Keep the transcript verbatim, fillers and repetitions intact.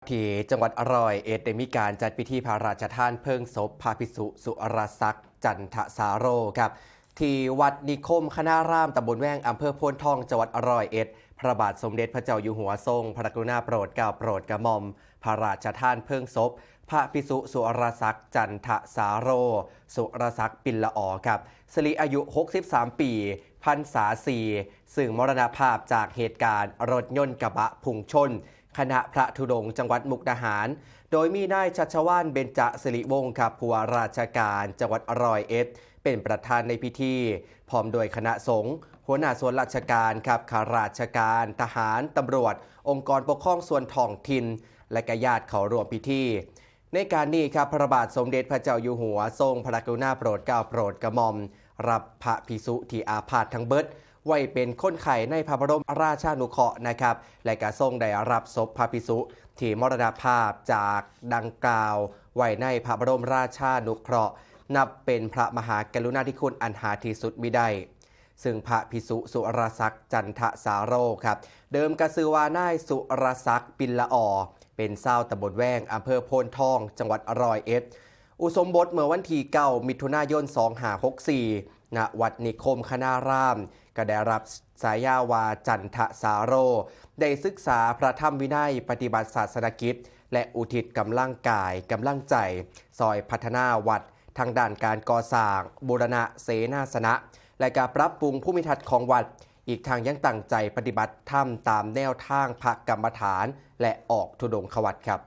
ที่จังหวัดร้อยเอ็ดได้มีการจัดพิธีพระราชทานเพลิงศพพระภิกษุสุรศักดิ์จันทสาโรครับ ที่วัดนิคมคณาราม ตำบลแว้ง อำเภอโพนทอง จังหวัดร้อยเอ็ด พระบาทสมเด็จพระเจ้าอยู่หัวทรงพระกรุณาโปรดเกล้าโปรดกระหม่อม พระราชทานเพลิงศพ พระภิกษุสุรศักดิ์จันทสาโร สุรศักดิ์ปิลละออครับ สิริอายุ หกสิบสาม ปี พรรษาสี่ ซึ่งมรณภาพจากเหตุการณ์รถยนต์กระบะพุ่งชน คณะพระธุดงค์จังหวัดมุกดาหาร โดยมีนายชัชวาลเบญจสิริวงศ์ครับ ผู้ว่าราชการจังหวัดร้อยเอ็ด เป็นประธานในพิธี พร้อมโดยคณะสงฆ์ หัวหน้าส่วนราชการครับ ข้าราชการ ทหาร ตำรวจ องค์กรปกครองส่วนท้องถิ่น และก็ญาติเข้าร่วมพิธี ในการนี้ครับ พระบาทสมเด็จพระเจ้าอยู่หัวทรงพระกรุณาโปรดเกล้าโปรดกระหม่อม รับพระภิกษุที่อาพาธทั้งเบิด ไว้เป็นคนไข้ในพระบรมราชานุเคราะห์นะครับ และก็ทรงได้รับศพพระภิกษุที่มรณภาพจากดังกล่าว ไว้ในพระบรมราชานุเคราะห์ นับเป็นพระมหากรุณาธิคุณอันหาที่สุดมิได้ ซึ่งพระภิกษุสุรศักดิ์จันทสาโรครับ เดิมก็ชื่อว่านายสุรศักดิ์ปิลละออ เป็นชาวตำบลแว้ง อำเภอโพนทอง จังหวัดร้อยเอ็ด อุสมบทเมื่อวันที่ เก้า มิถุนายน สองห้าหกสี่ ณ วัดนิคมคณาราม ก็ได้รับฉายาว่าจันทสาโร ได้ศึกษาพระธรรมวินัย ปฏิบัติศาสนกิจ และอุทิศกำลังกายกำลังใจ ซอยพัฒนาวัด ทางด้านการก่อสร้าง บูรณะเสนาสนะ และการปรับปรุงภูมิทัศน์ของวัด อีกทั้งยังตั้งใจปฏิบัติธรรมตามแนวทางพระกรรมฐาน และออกธุดงควัตรครับ